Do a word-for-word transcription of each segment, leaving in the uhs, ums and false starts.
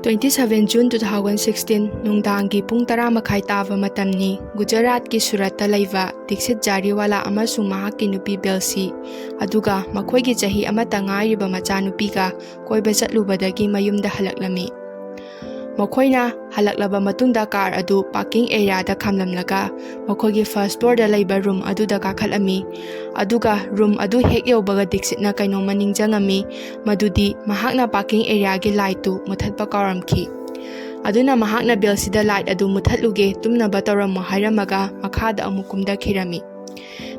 Twenty seven June two thousand sixteen, ꯅꯨꯡꯗꯥꯡꯒꯤ ꯄꯨꯡ ꯇꯔꯥ ꯃꯈꯥꯏ ꯇꯥꯕ ꯃꯇꯝꯅꯤ꯫ ꯒꯨꯖꯔꯥꯠꯀꯤ ꯁꯨꯔꯠꯇ ꯂꯩꯕ ꯗꯤꯛꯁꯤꯠ ꯖꯥꯔꯤꯋꯥꯂꯥ ꯑꯃꯁꯨꯡ ꯃꯍꯥꯛꯀꯤ ꯅꯨꯄꯤ ꯕꯦꯜꯁꯤ, ꯑꯗꯨꯒ ꯃꯈꯣꯏꯒꯤ ꯆꯍꯤ ꯑꯃꯠꯇ ꯉꯥꯏꯔꯤꯕ ꯃꯆꯥꯅꯨꯄꯤꯒ ꯀꯣꯏꯕ ꯆꯠꯂꯨꯕꯗꯒꯤ ꯃꯌꯨꯝꯗ ꯍꯜꯂꯛꯂꯝꯃꯤ꯫ ꯃꯈꯣꯏꯅ ꯍꯜꯂꯛꯂꯕ ꯃꯇꯨꯡꯗ ꯀꯥꯔ ꯑꯗꯨ ꯄꯥꯔꯀꯤꯡ ꯑꯦꯔꯤꯌꯥꯗ ꯈꯥꯝꯂꯝꯂꯒ ꯃꯈꯣꯏꯒꯤ ꯐꯥꯔꯁ ꯐ꯭ꯂꯣꯔꯗ ꯂꯩꯕ ꯔꯨꯝ ꯑꯗꯨꯗ ꯀꯥꯈꯠꯂꯝꯃꯤ꯫ ꯑꯗꯨꯒ ꯔꯨꯝ ꯑꯗꯨ ꯍꯦꯛ ꯌꯧꯕꯒ ꯗꯤꯛꯁꯤꯠꯅ ꯀꯩꯅꯣꯝꯃ ꯅꯤꯡꯁꯤꯡꯉꯝꯃꯤ, ꯃꯗꯨꯗꯤ ꯃꯍꯥꯛꯅ ꯄꯥꯔꯀꯤꯡ ꯑꯦꯔꯤꯌꯥꯒꯤ ꯂꯥꯏꯠꯇꯨ ꯃꯨꯊꯠꯄ ꯀꯥꯎꯔꯝꯈꯤ꯫ ꯑꯗꯨꯅ ꯃꯍꯥꯛꯅ ꯕꯦꯜꯁꯤꯗ ꯂꯥꯏꯠ ꯑꯗꯨ ꯃꯨꯊꯠꯂꯨꯒꯦ, ꯇꯨꯝꯅꯕ ꯇꯧꯔꯝꯃꯣ ꯍꯥꯏꯔꯝꯃꯒ ꯃꯈꯥꯗ ꯑꯃꯨꯛ ꯀꯨꯝꯊꯈꯤꯔꯝꯃꯤ꯫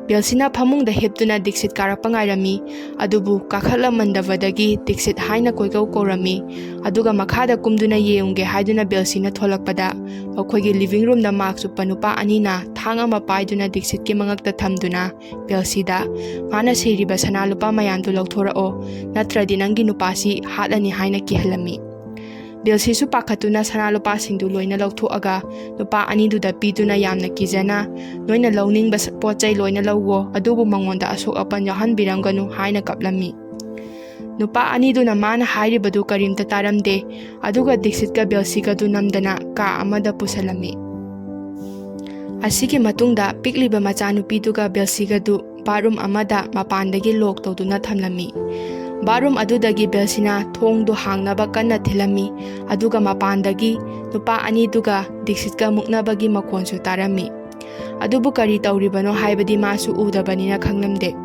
ꯕꯦꯜꯁꯤꯅ ꯐꯃꯨꯡꯗ ꯍꯤꯞꯇꯨꯅ ꯗꯤꯛꯁꯤꯠ ꯀꯥꯔꯛꯄ ꯉꯥꯏꯔꯝꯃꯤ, ꯑꯗꯨꯕꯨ ꯀꯥꯈꯠꯂꯝꯃꯟꯗꯕꯗꯒꯤ ꯗꯤꯛꯁꯤꯠ ꯍꯥꯏꯅ ꯀꯣꯏꯀꯧ ꯀꯧꯔꯝꯃꯤ꯫ ꯑꯗꯨꯒ ꯃꯈꯥꯗ ꯀꯨꯝꯗꯨꯅ ꯌꯦꯡꯉꯨꯒꯦ ꯍꯥꯏꯗꯨꯅ ꯕꯦꯜꯁꯤꯅ ꯊꯣꯛꯂꯛꯄꯗ ꯃꯈꯣꯏꯒꯤ ꯂꯤꯚꯤꯡ ꯔꯨꯝꯗ ꯃꯥꯛꯁ ꯎꯞꯄ ꯅꯨꯄꯥ ꯑꯅꯤꯅ ꯊꯥꯡ ꯑꯃ ꯄꯥꯏꯗꯨꯅ ꯗꯤꯛꯁꯤꯠꯀꯤ ꯃꯉꯛꯇ ꯊꯝꯗꯨꯅ ꯕꯦꯜꯁꯤꯗ, "ꯃꯥꯅ ꯁꯤꯔꯤꯕ ꯁꯅꯥ ꯂꯨꯄꯥ ꯃꯌꯥꯝꯗꯨ ꯂꯧꯊꯣꯔꯛꯑꯣ, ꯅꯠꯇ꯭ꯔꯗꯤ ꯅꯪꯒꯤ ꯅꯨꯄꯥꯁꯤ ꯍꯥꯠꯂꯅꯤ" ꯍꯥꯏꯅ ꯀꯤꯍꯜꯂꯝꯃꯤ꯫ ꯕꯦꯜꯁꯤꯁꯨ ꯄꯥꯈꯠꯇꯨꯅ ꯁꯅꯥ ꯂꯨꯄꯥꯁꯤꯡꯗꯨ ꯂꯣꯏꯅ ꯂꯧꯊꯣꯛꯑꯒ ꯅꯨꯄꯥ ꯑꯅꯤꯗꯨꯗ ꯄꯤꯗꯨꯅ ꯌꯥꯝꯅ ꯀꯤꯖꯅ, "ꯅꯣꯏꯅ ꯂꯧꯅꯤꯡꯕ ꯁ-, ꯄꯣꯠ ꯆꯩ ꯂꯣꯏꯅ ꯂꯧꯋꯣ, ꯑꯗꯨꯕꯨ ꯃꯉꯣꯟꯗ ꯑꯁꯣꯛ ꯑꯄꯟ ꯌꯥꯎꯍꯟꯕꯤꯔꯝꯒꯅꯨ" ꯍꯥꯏꯅ ꯀꯞꯂꯝꯃꯤ꯫ ꯅꯨꯄꯥ ꯑꯅꯤꯗꯨꯅ ꯃꯥꯅ ꯍꯥꯏꯔꯤꯕꯗꯨ ꯀꯔꯤꯝꯇ ꯇꯥꯔꯝꯗꯦ, ꯑꯗꯨꯒ ꯗꯤꯛꯁꯤꯠꯀ ꯕꯦꯜꯁꯤꯒꯗꯨ ꯅꯝꯗꯅ ꯀꯥ ꯑꯃꯗ ꯄꯨꯁꯜꯂꯝꯃꯤ꯫ ꯑꯁꯤꯒꯤ ꯃꯇꯨꯡꯗ ꯄꯤꯛꯂꯤꯕ ꯃꯆꯥꯅꯨꯄꯤꯗꯨꯒ ꯕꯦꯜꯁꯤꯒꯗꯨ ꯕꯥꯠꯔꯨꯝ ꯑꯃꯗ ꯃꯄꯥꯟꯗꯒꯤ ꯂꯣꯛ ꯇꯧꯗꯨꯅ ꯊꯝꯂꯝꯃꯤ꯫ ꯕꯥꯠꯔꯨꯝ ꯑꯗꯨꯗꯒꯤ ꯕꯦꯜꯁꯤꯅ ꯊꯣꯡꯗꯨ ꯍꯥꯡꯅꯕ ꯀꯟꯅ ꯊꯤꯜꯂꯝꯃꯤ, ꯑꯗꯨꯒ ꯃꯄꯥꯟꯗꯒꯤ ꯅꯨꯄꯥ ꯑꯅꯤꯗꯨꯒ ꯗꯤꯛꯁꯤꯠꯀ ꯃꯨꯛꯅꯕꯒꯤ ꯃꯈꯣꯟꯁꯨ ꯇꯥꯔꯝꯃꯤ꯫ ꯑꯗꯨꯕꯨ ꯀꯔꯤ ꯇꯧꯔꯤꯕꯅꯣ ꯍꯥꯏꯕꯗꯤ ꯃꯥꯁꯨ ꯎꯗꯕꯅꯤꯅ ꯈꯪꯂꯝꯗꯦ꯫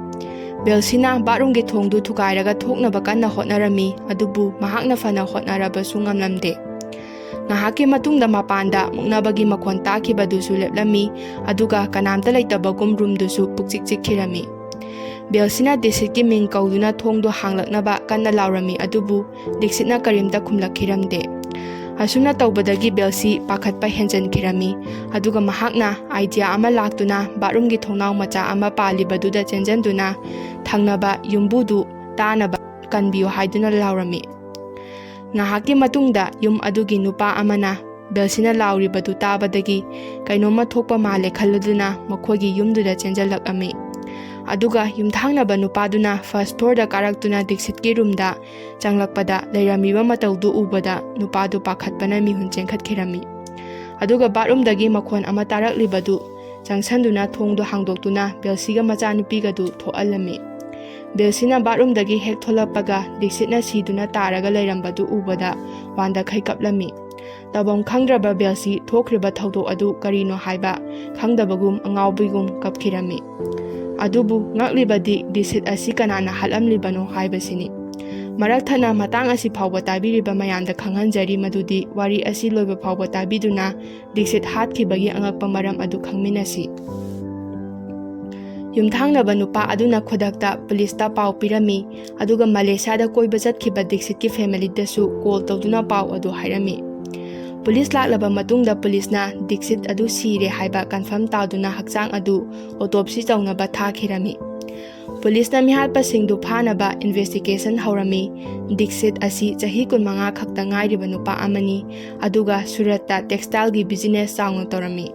ꯕꯦꯜꯁꯤꯅ ꯕꯥꯠꯔꯨꯝꯒꯤ ꯊꯣꯡꯗꯨ ꯊꯨꯒꯥꯏꯔꯒ ꯊꯣꯛꯅꯕ ꯀꯟꯅ ꯍꯣꯠꯅꯔꯝꯃꯤ, ꯑꯗꯨꯕꯨ ꯃꯍꯥꯛꯅ ꯐꯅ ꯍꯣꯠꯅꯔꯕꯁꯨ ꯉꯝꯂꯝꯗꯦ꯫ ꯉꯥꯏꯍꯥꯛꯀꯤ ꯃꯇꯨꯡꯗ ꯃꯄꯥꯟꯗ ꯃꯨꯛꯅꯕꯒꯤ ꯃꯈꯣꯟ ꯇꯥꯈꯤꯕꯗꯨꯁꯨ ꯂꯦꯞꯂꯝꯃꯤ, ꯑꯗꯨꯒ ꯀꯅꯥꯝꯇ ꯂꯩꯇꯕꯒꯨꯝ ꯔꯨꯝꯗꯨꯁꯨ ꯄꯨꯛꯆꯤꯛ ꯆꯤꯛꯈꯤꯔꯝꯃꯤ꯫ ꯕꯦꯜꯁꯤꯅ ꯗꯤꯛꯁꯤꯠꯀꯤ ꯃꯤꯡ ꯀꯧꯗꯨꯅ ꯊꯣꯡꯗꯨ ꯍꯥꯡꯂꯛꯅꯕ ꯀꯟꯅ ꯂꯥꯎꯔꯝꯃꯤ, ꯑꯗꯨꯕꯨ ꯗꯤꯛꯁꯤꯠꯅ ꯀꯔꯤꯝꯇ ꯈꯨꯝꯂꯛꯈꯤꯔꯝꯗꯦ꯫ ꯑꯁꯨꯝꯅ ꯇꯧꯕꯗꯒꯤ ꯕꯦꯜꯁꯤ ꯄꯥꯈꯠꯄ ꯍꯦꯟꯖꯟꯈꯤꯔꯝꯃꯤ, ꯑꯗꯨꯒ ꯃꯍꯥꯛꯅ ꯑꯥꯏꯗꯤꯌꯥ ꯑꯃ ꯂꯥꯛꯇꯨꯅ ꯕꯥꯠꯔꯨꯝꯒꯤ ꯊꯣꯡꯅꯥꯎ ꯃꯆꯥ ꯑꯃ ꯄꯥꯜꯂꯤꯕꯗꯨꯗ ꯆꯦꯟꯖꯟꯗꯨꯅ ꯊꯪꯅꯕ ꯌꯨꯝꯕꯨꯗꯨ ꯇꯥꯅꯕ ꯀꯟꯕꯤꯌꯨ ꯍꯥꯏꯗꯨꯅ ꯂꯥꯎꯔꯝꯃꯤ꯫ ꯉꯥꯏꯍꯥꯛꯀꯤ ꯃꯇꯨꯡꯗ ꯌꯨꯝ ꯑꯗꯨꯒꯤ ꯅꯨꯄꯥ ꯑꯃꯅ ꯕꯦꯜꯁꯤꯅ ꯂꯥꯎꯔꯤꯕꯗꯨ ꯇꯥꯕꯗꯒꯤ ꯀꯩꯅꯣꯝꯃ ꯊꯣꯛꯄ ꯃꯥꯜꯂꯦ ꯈꯜꯂꯗꯨꯅ ꯃꯈꯣꯏꯒꯤ ꯌꯨꯝꯗꯨꯗ ꯆꯦꯟꯖꯜꯂꯛꯂꯝꯃꯤ꯫ ꯑꯗꯨꯒ ꯌꯨꯝꯊꯥꯡꯅꯕ ꯅꯨꯄꯥꯗꯨꯅ first floorꯗ ꯀꯥꯔꯛꯇꯨꯅ ꯗꯤꯛꯁꯤꯠꯀꯤ roomꯗ ꯆꯪꯂꯛꯄꯗ ꯂꯩꯔꯝꯃꯤꯕ ꯃꯇꯧꯗꯨ ꯎꯕꯗ ꯅꯨꯄꯥꯗꯨ ꯄꯥꯈꯠꯄꯅ ꯃꯤꯍꯨꯟ ꯆꯦꯟꯈꯠꯈꯤꯔꯝꯃꯤ꯫ ꯑꯗꯨꯒ bathroomꯗꯒꯤ ꯃꯈꯣꯟ ꯑꯃ ꯇꯥꯔꯛꯂꯤꯕꯗꯨ ꯆꯪꯁꯟꯗꯨꯅ ꯊꯣꯡꯗꯨ ꯍꯥꯡꯗꯣꯛꯇꯨꯅ ꯕꯦꯜꯁꯤꯒ ꯃꯆꯥꯅꯨꯄꯤꯒꯗꯨ ꯊꯣꯛꯍꯜꯂꯝꯃꯤ꯫ ꯕꯦꯜꯁꯤꯅ bathroomꯗꯒꯤ ꯍꯦꯛ ꯊꯣꯛꯂꯛꯄꯒ ꯗꯤꯛꯁꯤꯠꯅ ꯁꯤꯗꯨꯅ ꯇꯥꯔꯒ ꯂꯩꯔꯝꯕꯗꯨ ꯎꯕꯗ ꯋꯥꯟꯗꯈꯩ ꯀꯞꯂꯝꯃꯤ꯫ ꯇꯧꯐꯝ ꯈꯪꯗ꯭ꯔꯕ ꯕꯦꯜꯁꯤ ꯊꯣꯛꯈ꯭ꯔꯤꯕ ꯊꯧꯗꯣꯛ ꯑꯗꯨ ꯀꯔꯤꯅꯣ ꯍꯥꯏꯕ ꯈꯪꯗꯕꯒꯨꯝ ꯑꯉꯥꯎꯕꯤꯒꯨꯝ ꯀꯞꯈꯤꯔꯝꯃꯤ꯫ ꯑꯗꯨꯕꯨ ꯉꯛꯂꯤꯕꯗꯤ ꯗꯤꯛꯁꯤꯠ ꯑꯁꯤ ꯀꯅꯥꯅ ꯍꯥꯠꯂꯝꯂꯤꯕꯅꯣ ꯍꯥꯏꯕꯁꯤꯅꯤ꯫ ꯃꯔꯛ ꯊꯠꯅ ꯃꯇꯥꯡ ꯑꯁꯤ ꯐꯥꯎꯕ ꯇꯥꯕꯤꯔꯤꯕ ꯃꯌꯥꯝꯗ ꯈꯪꯍꯟꯖꯔꯤ ꯃꯗꯨꯗꯤ ꯋꯥꯔꯤ ꯑꯁꯤ ꯂꯣꯏꯕ ꯐꯥꯎꯕ ꯇꯥꯕꯤꯗꯨꯅ ꯗꯤꯛꯁꯤꯠ ꯍꯥꯠꯈꯤꯕꯒꯤ ꯑꯉꯛꯄ ꯃꯔꯝ ꯑꯗꯨ ꯈꯪꯃꯤꯟꯅꯁꯤ꯫ ꯌꯨꯝꯊꯥꯡꯅꯕ ꯅꯨꯄꯥ ꯑꯗꯨꯅ ꯈꯨꯗꯛꯇ ꯄꯨꯂꯤꯁꯇ ꯄꯥꯎ ꯄꯤꯔꯝꯃꯤ, ꯑꯗꯨꯒ ꯃꯂꯦꯁꯤꯌꯥꯗ ꯀꯣꯏꯕ ꯆꯠꯈꯤꯕ ꯗꯤꯛꯁꯤꯠꯀꯤ familyꯗꯁꯨ call ꯇꯧꯗꯨꯅ ꯄꯥꯎ ꯑꯗꯨ ꯍꯥꯏꯔꯝꯃꯤ꯫ ꯄꯨꯂꯤꯁ ꯂꯥꯛꯂꯕ ꯃꯇꯨꯡꯗ ꯄꯨꯂꯤꯁꯅ ꯗꯤꯛꯁꯤꯠ ꯑꯗꯨ ꯁꯤꯔꯦ ꯍꯥꯏꯕ confirm ꯇꯥꯗꯨꯅ ꯍꯛꯆꯥꯡ ꯑꯗꯨ autopsy ꯇꯧꯅꯕ ꯊꯥꯈꯤꯔꯝꯃꯤ꯫ ꯄꯨꯂꯤꯁꯅ ꯃꯤꯍꯥꯠꯄꯁꯤꯡꯗꯨ ꯐꯥꯅꯕ investigation ꯍꯧꯔꯝꯃꯤ꯫ ꯗꯤꯛꯁꯤꯠ ꯑꯁꯤ ꯆꯍꯤ ꯀꯨꯟꯃꯉꯥ ꯈꯛꯇ ꯉꯥꯏꯔꯤꯕ ꯅꯨꯄꯥ ꯑꯃꯅꯤ, ꯑꯗꯨꯒ ꯁꯨꯔꯠꯇ textileꯒꯤ business ꯆꯥꯎꯅ ꯇꯧꯔꯝꯃꯤ꯫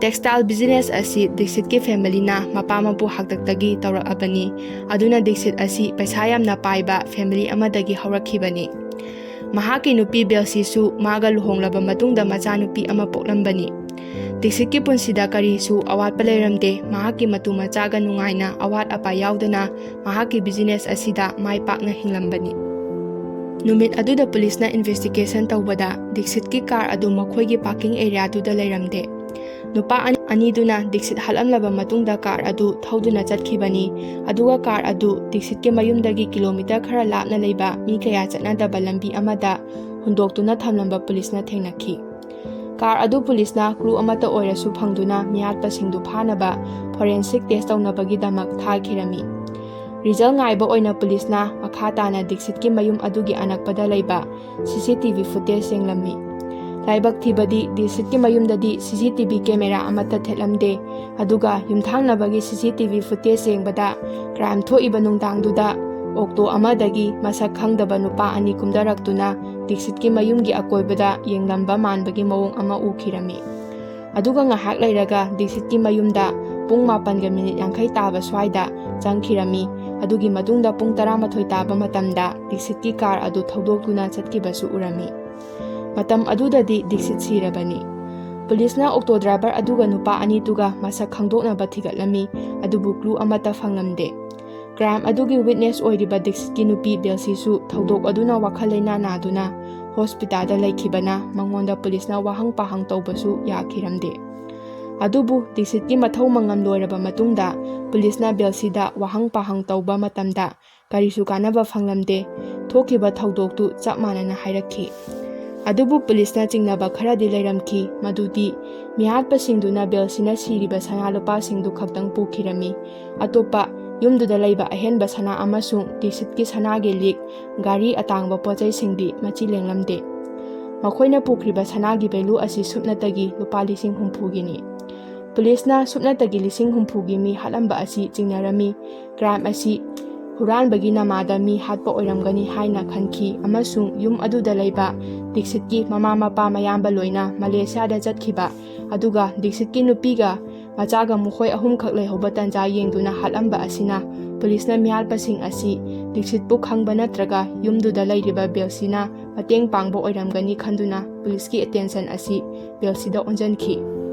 Textile business ꯑꯁꯤ ꯗꯤꯛꯁꯤꯠꯀꯤ familyꯅ ꯃꯄꯥ ꯃꯄꯨ ꯍꯥꯛꯇꯛꯇꯒꯤ ꯇꯧꯔꯛꯑꯕꯅꯤ, ꯑꯗꯨꯅ ꯗꯤꯛꯁꯤꯠ ꯑꯁꯤ ꯄꯩꯁꯥ ꯌꯥꯝꯅ ꯄꯥꯏꯕ family ꯑꯃꯗꯒꯤ ꯍꯧꯔꯛꯈꯤꯕꯅꯤ꯫ ꯃꯍꯥꯛꯀꯤ ꯅꯨꯄꯤ ꯕꯦꯜꯁꯤꯁꯨ ꯃꯥꯒ ꯂꯨꯍꯣꯡꯂꯕ ꯃꯇꯨꯡꯗ ꯃꯆꯥꯅꯨꯄꯤ ꯑꯃ ꯄꯣꯛꯂꯝꯕꯅꯤ꯫ ꯗꯤꯛꯁꯤꯠꯀꯤ ꯄꯨꯟꯁꯤꯗ ꯀꯔꯤꯁꯨ ꯑꯋꯥꯠꯄ ꯂꯩꯔꯝꯗꯦ꯫ ꯃꯍꯥꯛꯀꯤ ꯃꯇꯨ ꯃꯆꯥꯒ ꯅꯨꯡꯉꯥꯏꯅ ꯑꯋꯥꯠ ꯑꯄꯥ ꯌꯥꯎꯗꯅ ꯃꯍꯥꯛꯀꯤ business ꯑꯁꯤꯗ ꯃꯥꯏ ꯄꯥꯛꯅ ꯍꯤꯡꯂꯝꯕꯅꯤ꯫ ꯅꯨꯃꯤꯠ ꯑꯗꯨꯗ ꯄꯨꯂꯤꯁꯅ investigation ꯇꯧꯕꯗ ꯗꯤꯛꯁꯤꯠꯀꯤ car ꯑꯗꯨ ꯃꯈꯣꯏꯒꯤ parking areaꯗꯨꯗ ꯂꯩꯔꯝꯗꯦ꯫ ꯅꯨꯄꯥ ꯑꯅꯤ-, ꯑꯅꯤꯗꯨꯅ ꯗꯤꯛꯁꯤꯠ ꯍꯥꯠꯂꯝꯂꯕ ꯃꯇꯨꯡꯗ car ꯑꯗꯨ ꯊꯧꯗꯨꯅ ꯆꯠꯈꯤꯕꯅꯤ, ꯑꯗꯨꯒ car ꯑꯗꯨ ꯗꯤꯛꯁꯤꯠꯀꯤ ꯃꯌꯨꯝꯗꯒꯤ kilometre ꯈꯔ ꯂꯥꯞꯅ ꯂꯩꯕ ꯃꯤ ꯀꯌꯥ ꯆꯠꯅꯗꯕ ꯂꯝꯕꯤ ꯑꯃꯗ ꯍꯨꯟꯗꯣꯛꯇꯨꯅ ꯊꯝꯂꯝꯕ ꯄꯨꯂꯤꯁꯅ ꯊꯦꯡꯅꯈꯤ꯫ Car ꯑꯗꯨ ꯄꯨꯂꯤꯁꯅ clue ꯑꯃꯠꯇ ꯑꯣꯏꯔꯁꯨ ꯐꯪꯗꯨꯅ ꯃꯤꯍꯥꯠꯄꯁꯤꯡꯗꯨ ꯐꯥꯅꯕ forensic test ꯇꯧꯅꯕꯒꯤꯗꯃꯛ ꯊꯥꯈꯤꯔꯝꯃꯤ꯫ Result ꯉꯥꯏꯕ ꯑꯣꯏꯅ ꯄꯨꯂꯤꯁꯅ ꯃꯈꯥ ꯇꯥꯅ ꯗꯤꯛꯁꯤꯠꯀꯤ ꯃꯌꯨꯝ ꯑꯗꯨꯒꯤ ꯑꯅꯛꯄꯗ ꯂꯩꯕ CCTV footage ꯌꯦꯡꯂꯝꯃꯤ꯫ ꯂꯥꯏꯕꯛ ꯊꯤꯕꯗꯤ ꯗꯤꯛꯁꯤꯠꯀꯤ ꯃꯌꯨꯝꯗꯗꯤ CCTV camera ꯑꯃꯠꯇ ꯊꯦꯠꯂꯝꯗꯦ, ꯑꯗꯨꯒ ꯌꯨꯝꯊꯥꯡꯅꯕꯒꯤ CCTV footage ꯌꯦꯡꯕꯗ crime ꯊꯣꯛꯏꯕ ꯅꯨꯡꯗꯥꯡꯗꯨꯗ auto ꯑꯃꯗꯒꯤ ꯃꯁꯛ ꯈꯪꯗꯕ ꯅꯨꯄꯥ ꯑꯅꯤ ꯀꯨꯝꯊꯔꯛꯇꯨꯅ ꯗꯤꯛꯁꯤꯠꯀꯤ ꯃꯌꯨꯝꯒꯤ ꯑꯀꯣꯏꯕꯗ ꯌꯦꯡꯂꯝꯕ ꯃꯥꯟꯕꯒꯤ ꯃꯑꯣꯡ ꯑꯃ ꯎꯈꯤꯔꯝꯃꯤ꯫ ꯑꯗꯨꯒ ꯉꯥꯏꯍꯥꯛ ꯂꯩꯔꯒ ꯗꯤꯛꯁꯤꯠꯀꯤ ꯃꯌꯨꯝꯗ ꯄꯨꯡ ꯃꯥꯄꯟꯒ ꯃꯤꯅꯤꯠ ꯌꯥꯡꯈꯩ ꯇꯥꯕ ꯁ꯭ꯋꯥꯏꯗ ꯆꯪꯈꯤꯔꯝꯃꯤ꯫ ꯑꯗꯨꯒꯤ ꯃꯇꯨꯡꯗ ꯄꯨꯡ ꯇꯔꯥꯃꯥꯊꯣꯏ ꯇꯥꯕ ꯃꯇꯝꯗ ꯗꯤꯛꯁꯤꯠꯀꯤ ꯀꯥꯔ ꯑꯗꯨ ꯊꯧꯗꯣꯛꯇꯨꯅ ꯆꯠꯈꯤꯕꯁꯨ ꯎꯔꯝꯃꯤ꯫ ꯃꯇꯝ ꯑꯗꯨꯗꯗꯤ ꯗꯤꯛꯁꯤꯠ ꯁꯤꯔꯕꯅꯤ꯫ ꯄꯨꯂꯤꯁꯅ ꯑꯣꯛꯇꯣ ꯗ꯭ꯔꯥꯏꯚꯔ ꯑꯗꯨꯒ ꯅꯨꯄꯥ ꯑꯅꯤꯗꯨꯒ ꯃꯁꯛ ꯈꯪꯗꯣꯛꯅꯕ ꯊꯤꯒꯠꯂꯝꯃꯤ, ꯑꯗꯨꯕꯨ ꯀ꯭ꯂꯨ ꯑꯃꯠꯇ ꯐꯪꯂꯝꯗꯦ꯫ ꯀ꯭ꯔꯥꯏꯝ ꯑꯗꯨꯒꯤ ꯋꯤꯠꯅꯦꯁ ꯑꯣꯏꯔꯤꯕ ꯗꯤꯛꯁꯤꯠꯀꯤ ꯅꯨꯄꯤ ꯕꯦꯜꯁꯤꯁꯨ ꯊꯧꯗꯣꯛ ꯑꯗꯨꯅ ꯋꯥꯈꯜ ꯂꯩꯅꯥ ꯅꯥꯗꯨꯅ ꯍꯣꯁꯄꯤꯇꯥꯜꯗ ꯂꯩꯈꯤꯕꯅ ꯃꯉꯣꯟꯗ ꯄꯨꯂꯤꯁꯅ ꯋꯥꯍꯪ ꯄꯥꯍꯪ ꯇꯧꯕꯁꯨ ꯌꯥꯈꯤꯔꯝꯗꯦ꯫ ꯑꯗꯨꯕꯨ ꯗꯤꯛꯁꯤꯠꯀꯤ ꯃꯊꯧ ꯃꯉꯝ ꯂꯣꯏꯔꯕ ꯃꯇꯨꯡꯗ ꯄꯨꯂꯤꯁꯅ ꯕꯦꯜꯁꯤꯗ ꯋꯥꯍꯪ ꯄꯥꯍꯪ ꯇꯧꯕ ꯃꯇꯝꯗ ꯀꯔꯤꯁꯨ ꯀꯥꯟꯅꯕ ꯐꯪꯂꯝꯗꯦ꯫ ꯊꯣꯛꯈꯤꯕ ꯊꯧꯗꯣꯛꯇꯨ ꯆꯞ ꯃꯥꯟꯅꯅ ꯍꯥꯏꯔꯛꯈꯤ꯫ ꯑꯗꯨꯕꯨ ꯄꯨꯂꯤꯁꯅ ꯆꯤꯡꯅꯕ ꯈꯔꯗꯤ ꯂꯩꯔꯝꯈꯤ, ꯃꯗꯨꯗꯤ ꯃꯤꯍꯥꯠꯄꯁꯤꯡꯗꯨꯅ ꯕꯦꯜꯁꯤꯅ ꯁꯤꯔꯤꯕ ꯁꯅꯥ ꯂꯨꯄꯥꯁꯤꯡꯗꯨ ꯈꯛꯇꯪ ꯄꯨꯈꯤꯔꯝꯃꯤ꯫ ꯑꯇꯣꯞꯄ ꯌꯨꯝꯗꯨꯗ ꯂꯩꯕ ꯑꯍꯦꯟꯕ ꯁꯅꯥ ꯑꯃꯁꯨꯡ ꯗꯤꯛꯁꯤꯠꯀꯤ ꯁꯅꯥꯒꯤ ꯂꯤꯛ, ꯒꯥꯔꯤ, ꯑꯇꯥꯡꯕ ꯄꯣꯠꯆꯩꯁꯤꯡꯗꯤ ꯃꯆꯤ ꯂꯦꯡꯂꯝꯗꯦ꯫ ꯃꯈꯣꯏꯅ ꯄꯨꯈ꯭ꯔꯤꯕ ꯁꯅꯥꯒꯤ ꯚꯦꯂꯨ ꯑꯁꯤ ꯁꯨꯞꯅꯇꯒꯤ ꯂꯨꯄꯥ ꯂꯤꯁꯤꯡ ꯍꯨꯝꯐꯨꯒꯤꯅꯤ꯫ ꯄꯨꯂꯤꯁꯅ ꯁꯨꯞꯅꯇꯒꯤ ꯂꯤꯁꯤꯡ ꯍꯨꯝꯐꯨꯒꯤ ꯃꯤ ꯍꯥꯠꯂꯝꯕ ꯑꯁꯤ ꯆꯤꯡꯅꯔꯝꯃꯤ꯫ ꯀ꯭ꯔꯥꯏꯝ ꯑꯁꯤ ꯍꯨꯔꯥꯟꯕꯒꯤ ꯅꯃꯥꯗ ꯃꯤ ꯍꯥꯠꯄ ꯑꯣꯏꯔꯝꯒꯅꯤ ꯍꯥꯏꯅ ꯈꯟꯈꯤ ꯑꯃꯁꯨꯡ ꯌꯨꯝ ꯑꯗꯨꯗ ꯂꯩꯕ ꯗꯤꯛꯁꯤꯠꯀꯤ ꯃꯃꯥ ꯃꯄꯥ ꯃꯌꯥꯝꯕ ꯂꯣꯏꯅ ꯃꯂꯦꯁꯤꯌꯥꯗ ꯆꯠꯈꯤꯕ, ꯑꯗꯨꯒ ꯗꯤꯛꯁꯤꯠꯀꯤ ꯅꯨꯄꯤꯒ ꯃꯆꯥꯒ ꯃꯈꯣꯏ ꯑꯍꯨꯝꯈꯛ ꯂꯩꯍꯧꯕ ꯇꯟꯖꯥ ꯌꯦꯡꯗꯨꯅ ꯍꯥꯠꯂꯝꯕ ꯑꯁꯤꯅ ꯄꯨꯂꯤꯁꯅ ꯃꯤꯍꯥꯠꯄꯁꯤꯡ ꯑꯁꯤ ꯗꯤꯛꯁꯤꯠꯄꯨ ꯈꯪꯕ ꯅꯠꯇ꯭ꯔꯒ ꯌꯨꯝꯗꯨꯗ ꯂꯩꯔꯤꯕ ꯕꯦꯜꯁꯤꯅ ꯃꯇꯦꯡ ꯄꯥꯡꯕ ꯑꯣꯏꯔꯝꯒꯅꯤ ꯈꯟꯗꯨꯅ ꯄꯨꯂꯤꯁꯀꯤ ꯑꯦꯇꯦꯟꯁꯟ ꯑꯁꯤ ꯕꯦꯜꯁꯤꯗ ꯑꯣꯟꯁꯤꯟꯈꯤ꯫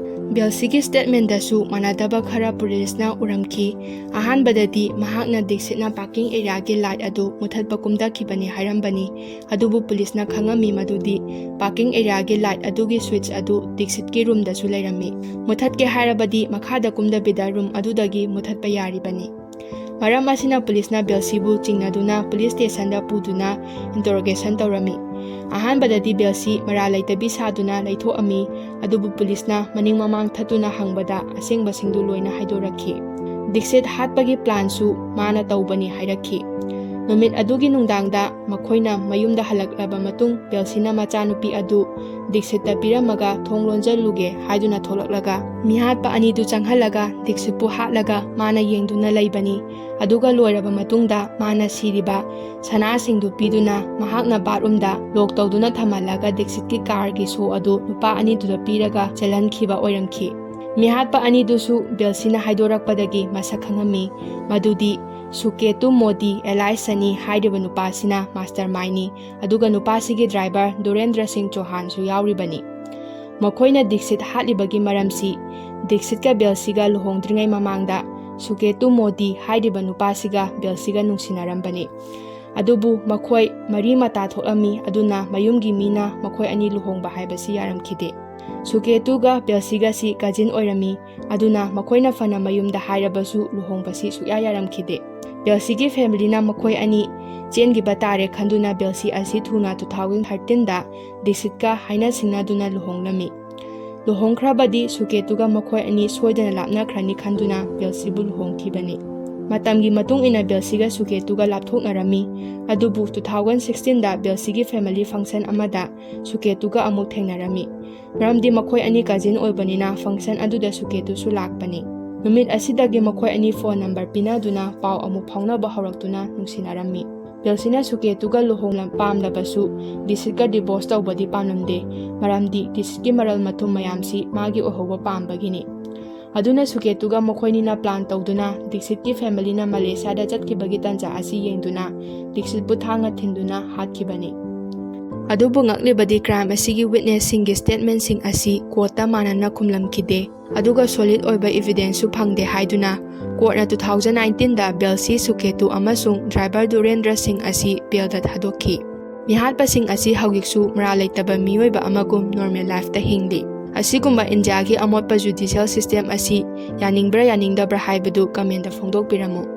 ꯕꯦꯜꯁꯤꯒꯤ ꯁ꯭ꯇꯦꯠꯃꯦꯟꯗꯁꯨ ꯃꯥꯟꯅꯗꯕ ꯈꯔ ꯄꯨꯂꯤꯁꯅ ꯎꯔꯝꯈꯤ꯫ ꯑꯍꯥꯟꯕꯗꯗꯤ ꯃꯍꯥꯛꯅ ꯗꯤꯛꯁꯤꯠꯅ ꯄꯥꯔꯀꯤꯡ ꯑꯦꯔꯤꯌꯥꯒꯤ ꯂꯥꯏꯠ ꯑꯗꯨ ꯃꯨꯊꯠꯄ ꯀꯨꯝꯊꯈꯤꯕꯅꯤ ꯍꯥꯏꯔꯝꯕꯅꯤ, ꯑꯗꯨꯕꯨ ꯄꯨꯂꯤꯁꯅ ꯈꯪꯉꯝꯃꯤ ꯃꯗꯨꯗꯤ ꯄꯥꯔꯀꯤꯡ ꯑꯦꯔꯤꯌꯥꯒꯤ ꯂꯥꯏꯠ ꯑꯗꯨꯒꯤ ꯁ꯭ꯋꯤꯆ ꯑꯗꯨ ꯗꯤꯛꯁꯤꯠꯀꯤ ꯔꯨꯝꯗꯁꯨ ꯂꯩꯔꯝꯃꯤ꯫ ꯃꯨꯊꯠꯀꯦ ꯍꯥꯏꯔꯕꯗꯤ ꯃꯈꯥꯗ ꯀꯨꯝꯗꯕꯤꯗ ꯔꯨꯝ ꯑꯗꯨꯗꯒꯤ ꯃꯨꯊꯠꯄ ꯌꯥꯔꯤꯕꯅꯤ꯫ ꯃꯔꯝ ꯑꯁꯤꯅ ꯄꯨꯂꯤꯁꯅ ꯕꯦꯜꯁꯤꯕꯨ ꯆꯤꯡꯅꯗꯨꯅ ꯄꯨꯂꯤꯁ ꯁ꯭ꯇꯦꯁꯟꯗ ꯄꯨꯗꯨꯅ ꯏꯟꯇꯔꯣꯒꯦꯁꯟ ꯇꯧꯔꯝꯃꯤ꯫ ꯑꯍꯥꯟꯕꯗꯗꯤ ꯕꯦꯜꯁꯤ ꯃꯔꯥꯜ ꯂꯩꯇꯕꯤ ꯁꯥꯗꯨꯅ ꯂꯩꯊꯣꯛꯑꯝꯃꯤ, ꯑꯗꯨꯕꯨ ꯄꯨꯂꯤꯁꯅ ꯃꯅꯤꯡ ꯃꯃꯥꯡ ꯊꯠꯇꯨꯅ ꯍꯪꯕꯗ ꯑꯁꯦꯡꯕꯁꯤꯡꯗꯨ ꯂꯣꯏꯅ ꯍꯥꯏꯗꯣꯔꯛꯈꯤ꯫ ꯗꯤꯛꯁꯤꯠ ꯍꯥꯠꯄꯒꯤ ꯄ꯭ꯂꯥꯟꯁꯨ ꯃꯥꯅ ꯇꯧꯕꯅꯤ ꯍꯥꯏꯔꯛꯈꯤ꯫ ꯅꯨꯃꯤꯠ ꯑꯗꯨꯒꯤ ꯅꯨꯡꯗꯥꯡꯗ ꯃꯈꯣꯏꯅ ꯃꯌꯨꯝꯗ ꯍꯜꯂꯛꯂꯕ ꯃꯇꯨꯡ ꯕꯦꯜꯁꯤꯅ ꯃꯆꯥꯅꯨꯄꯤ ꯑꯗꯨ ꯗꯤꯛꯁꯤꯠꯇ ꯄꯤꯔꯝꯃꯒ ꯊꯣꯡ ꯂꯣꯟꯖꯜꯂꯨꯒꯦ ꯍꯥꯏꯗꯨꯅ ꯊꯣꯛꯂꯛꯂꯒ ꯃꯤꯍꯥꯠꯄ ꯑꯅꯤꯗꯨ ꯆꯪꯍꯜꯂꯒ ꯗꯤꯛꯁꯤꯠꯄꯨ ꯍꯥꯠꯂꯒ ꯃꯥꯅ ꯌꯦꯡꯗꯨꯅ ꯂꯩꯕꯅꯤ꯫ ꯑꯗꯨꯒ ꯂꯣꯏꯔꯕ ꯃꯇꯨꯡꯗ ꯃꯥꯅ ꯁꯤꯔꯤꯕ ꯁꯅꯥꯁꯤꯡꯗꯨ ꯄꯤꯗꯨꯅ ꯃꯍꯥꯛꯅ ꯕꯥꯠꯔꯨꯝꯗ ꯂꯣꯛ ꯇꯧꯗꯨꯅ ꯊꯝꯍꯜꯂꯒ ꯗꯤꯛꯁꯤꯠꯀꯤ ꯀꯥꯔꯒꯤ ꯁꯣ ꯑꯗꯨ ꯅꯨꯄꯥ ꯑꯅꯤꯗꯨꯗ ꯄꯤꯔꯒ ꯆꯦꯜꯍꯟꯈꯤꯕ ꯑꯣꯏꯔꯝꯈꯤ꯫ ꯃꯤꯍꯥꯠꯄ ꯑꯅꯤꯗꯨꯁꯨ ꯕꯦꯜꯁꯤꯅ ꯍꯥꯏꯗꯣꯔꯛꯄꯗꯒꯤ ꯃꯁꯛ ꯈꯪꯉꯝꯃꯤ, ꯃꯗꯨꯗꯤ ꯁꯨꯀꯦꯇꯨ ꯃꯣꯗꯤ alias ꯁꯅꯤ ꯍꯥꯏꯔꯤꯕ ꯅꯨꯄꯥꯁꯤꯅ mastermind ꯅꯤ, ꯑꯗꯨꯒ ꯅꯨꯄꯥꯁꯤꯒꯤ driver ꯗꯨꯔꯦꯟꯗ꯭ꯔ ꯁꯤꯡ ꯆꯧꯍꯥꯟꯁꯨ ꯌꯥꯎꯔꯤꯕꯅꯤ꯫ ꯃꯈꯣꯏꯅ ꯗꯤꯛꯁꯤꯠ ꯍꯥꯠꯂꯤꯕꯒꯤ ꯃꯔꯝꯁꯤ ꯗꯤꯛꯁꯤꯠꯀ ꯕꯦꯜꯁꯤꯒ ꯂꯨꯍꯣꯡꯗ꯭ꯔꯤꯉꯩ ꯃꯃꯥꯡꯗ ꯁꯨꯀꯦꯇꯨ ꯃꯣꯗꯤ ꯍꯥꯏꯔꯤꯕ ꯅꯨꯄꯥꯁꯤꯒ ꯕꯦꯜꯁꯤꯒ ꯅꯨꯡꯁꯤꯅꯔꯝꯕꯅꯤ꯫ ꯑꯗꯨꯕꯨ ꯃꯈꯣꯏ ꯃꯔꯤ ꯃꯇꯥ ꯊꯣꯛꯂꯝꯃꯤ, ꯑꯗꯨꯅ ꯃꯌꯨꯝꯒꯤ ꯃꯤꯅ ꯃꯈꯣꯏ ꯑꯅꯤ ꯂꯨꯍꯣꯡꯕ ꯍꯥꯏꯕꯁꯤ ꯌꯥꯔꯝꯈꯤꯗꯦ꯫ ꯁꯨꯀꯦꯇꯨꯒ ꯕꯦꯜꯁꯤꯒꯁꯤ cousin ꯑꯣꯏꯔꯝꯃꯤ, ꯑꯗꯨꯅ ꯃꯈꯣꯏꯅ ꯐꯅ ꯃꯌꯨꯝꯗ ꯍꯥꯏꯔꯕꯁꯨ ꯂꯨꯍꯣꯡꯕꯁꯤ ꯁꯨꯛꯌꯥ ꯌꯥꯔꯝꯈꯤꯗꯦ꯫ ꯕꯦꯜꯁꯤꯒꯤ family ꯅ ꯃꯈꯣꯏ ꯑꯅꯤ ꯆꯦꯟꯈꯤꯕ ꯇꯥꯔꯦ ꯈꯟꯗꯨꯅ ꯕꯦꯜꯁꯤ ꯑꯁꯤ ꯊꯨꯅ two thousand thirteen ꯗ ꯗꯤꯛꯁꯤꯠꯀ ꯍꯥꯏꯅ ꯁꯤꯡꯅꯗꯨꯅ ꯂꯨꯍꯣꯡꯂꯝꯃꯤ꯫ ꯂꯨꯍꯣꯡꯈ꯭ꯔꯕꯗꯤ ꯁꯨꯀꯦꯇꯨꯒ ꯃꯈꯣꯏ ꯑꯅꯤ ꯁꯣꯏꯗꯅ ꯂꯥꯞꯅꯈ꯭ꯔꯅꯤ ꯈꯟꯗꯨꯅ ꯕꯦꯜꯁꯤꯕꯨ ꯂꯨꯍꯣꯡꯈꯤꯕꯅꯤ꯫ ꯃꯇꯝꯒꯤ ꯃꯇꯨꯡ ꯏꯟꯅ ꯕꯦꯜꯁꯤꯒ ꯁꯨꯀꯦꯇꯨꯒ ꯂꯥꯞꯊꯣꯛꯅꯔꯝꯃꯤ, ꯑꯗꯨꯕꯨ two thousand sixteen ꯗ ꯕꯦꯜꯁꯤꯒꯤ family function ꯑꯃꯗ ꯁꯨꯀꯦꯇꯨꯒ ꯑꯃꯨꯛ ꯊꯦꯡꯅꯔꯝꯃꯤ꯫ ꯃꯔꯝꯗꯤ ꯃꯈꯣꯏ ꯑꯅꯤ cousin ꯑꯣꯏꯕꯅꯤꯅ function ꯑꯗꯨꯗ ꯁꯨꯀꯦꯇꯨꯁꯨ ꯂꯥꯛꯄꯅꯤ꯫ ꯅꯨꯃꯤꯠ ꯑꯁꯤꯗꯒꯤ ꯃꯈꯣꯏ ꯑꯅꯤ phone number ꯄꯤꯅꯗꯨꯅ ꯄꯥꯎ ꯑꯃꯨꯛ ꯐꯥꯎꯅꯕ ꯍꯧꯔꯛꯇꯨꯅ ꯅꯨꯡꯁꯤꯅꯔꯝꯃꯤ꯫ ꯕꯦꯜꯁꯤꯅ ꯁꯨꯀꯦꯇꯨꯒ ꯂꯨꯍꯣꯡꯂ-, ꯄꯥꯝꯂꯕꯁꯨ ꯗꯤꯛꯁꯤꯠꯀ divorce ꯇꯧꯕꯗꯤ ꯄꯥꯝꯂꯝꯗꯦ, ꯃꯔꯝꯗꯤ ꯗꯤꯛꯁꯤꯠꯀꯤ ꯃꯔꯜ ꯃꯊꯨꯝ ꯃꯌꯥꯝꯁꯤ ꯃꯥꯒꯤ ꯑꯣꯏꯍꯧꯕ ꯄꯥꯝꯕꯒꯤꯅꯤ꯫ ꯑꯗꯨꯅ ꯁꯨꯀꯦꯇꯨꯒ ꯃꯈꯣꯏꯅꯤꯅ plan ꯇꯧꯗꯨꯅ ꯗꯤꯛꯁꯤꯠꯀꯤ family ꯅ ꯃꯂꯦꯁꯤꯌꯥꯗ ꯆꯠꯈꯤꯕꯒꯤ ꯇꯟꯖꯥ ꯑꯁꯤ ꯌꯦꯡꯗꯨꯅ ꯗꯤꯛꯁꯤꯠꯄꯨ ꯊꯥꯡꯅ ꯊꯤꯟꯗꯨꯅ ꯍꯥꯠꯈꯤꯕꯅꯤ꯫ ꯑꯗꯨꯕꯨ ꯉꯛꯂꯤꯕꯗꯤ crime ꯑꯁꯤꯒꯤ witness ꯁꯤꯡꯒꯤ statement ꯁꯤꯡ ꯑꯁꯤ court ꯇ ꯃꯥꯟꯅꯅ ꯈꯨꯝꯂꯝꯈꯤꯗꯦ, ꯑꯗꯨꯒ solid ꯑꯣꯏꯕ evidence ꯁꯨ ꯐꯪꯗꯦ ꯍꯥꯏꯗꯨꯅ court ꯅ two thousand nineteen ꯗ ꯕꯦꯜꯁꯤ, ꯁꯨꯀꯦꯇꯨ ꯑꯃꯁꯨꯡ driver ꯗꯨꯔꯦꯟꯗ꯭ꯔ ꯁꯤꯡ ꯑꯁꯤ bail ꯗ ꯊꯥꯗꯣꯛꯈꯤ꯫ ꯃꯤꯍꯥꯠꯄꯁꯤꯡ ꯑꯁꯤ ꯍꯧꯖꯤꯛꯁꯨ ꯃꯔꯥꯜ ꯂꯩꯇꯕ ꯃꯤꯑꯣꯏꯕ ꯑꯃꯒꯨꯝ normal life ꯇ ꯍꯤꯡꯂꯤ꯫ ꯑꯁꯤꯒꯨꯝꯕ ꯏꯟꯗꯤꯌꯥꯒꯤ ꯑꯃꯣꯠꯄ judicial system ꯑꯁꯤ ꯌꯥꯅꯤꯡꯕ꯭ꯔꯥ ꯌꯥꯅꯤꯡꯗꯕ꯭ꯔꯥ ꯍꯥꯏꯕꯗꯨ comment ꯇ ꯐꯣꯡꯗꯣꯛꯄꯤꯔꯝꯃꯨ꯫